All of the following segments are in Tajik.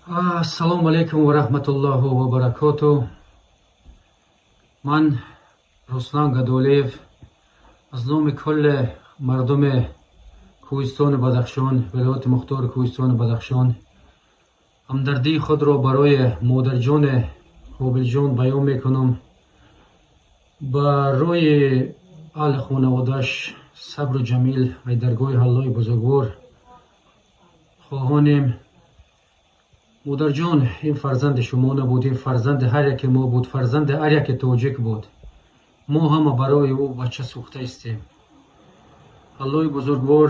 Ассалому алайкум ва раҳматуллоҳу ва баракоту. Ман Руслан Гадолиев аз номи кулли мардуми Кӯҳистони Бадахшон, вилояти мухтори Кӯҳистони Бадахшон, ҳамдардии худро барои модарҷони Қобилҷон баён мекунам. Барои аҳли хонаводааш сабру ҷамил ва даргоҳи Аллоҳи бузургвор хоҳонем. Модарҷон, ин фарзанди шумо набуд, ин фарзанди ҳар яке мо буд, фарзанди ҳар яке тоҷик буд. Мо ҳама барои ӯ бача сӯхта истем. Аллоҳи бузургвор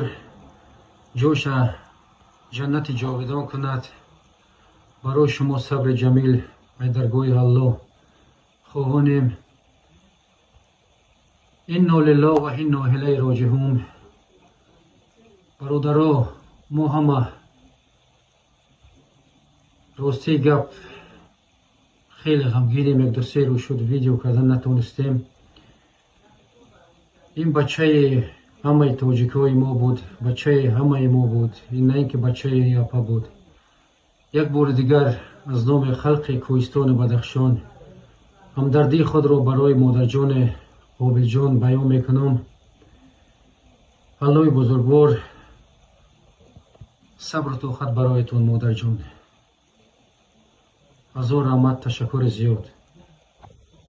ҷоша ҷаннати ҷовидон кунад. Барои шумо сабри ҷамил ва даргоҳи Аллоҳ хоҳонем. Инно лиллоҳ ва инно илайҳи роҷиун. Бародаро, мо ҳама, ростии гап, хеле ғамгинем. Як ду се рӯз шуд, видео кардан натонистем. Ин бачаи ҳамаи тоҷикҳои мо буд, бачаи ҳамаи мо буд, на ин ки бачаи апа буд. Як бори дигар аз номи халқи Кӯҳистони Бадахшон ҳамдардии худро барои модарҷони Қобилҷон баён мекунам. Аллоҳи бузургвор сабру тоқат бароятон, модарҷон. Ҳазор раҳмат, ташаккури зиёд.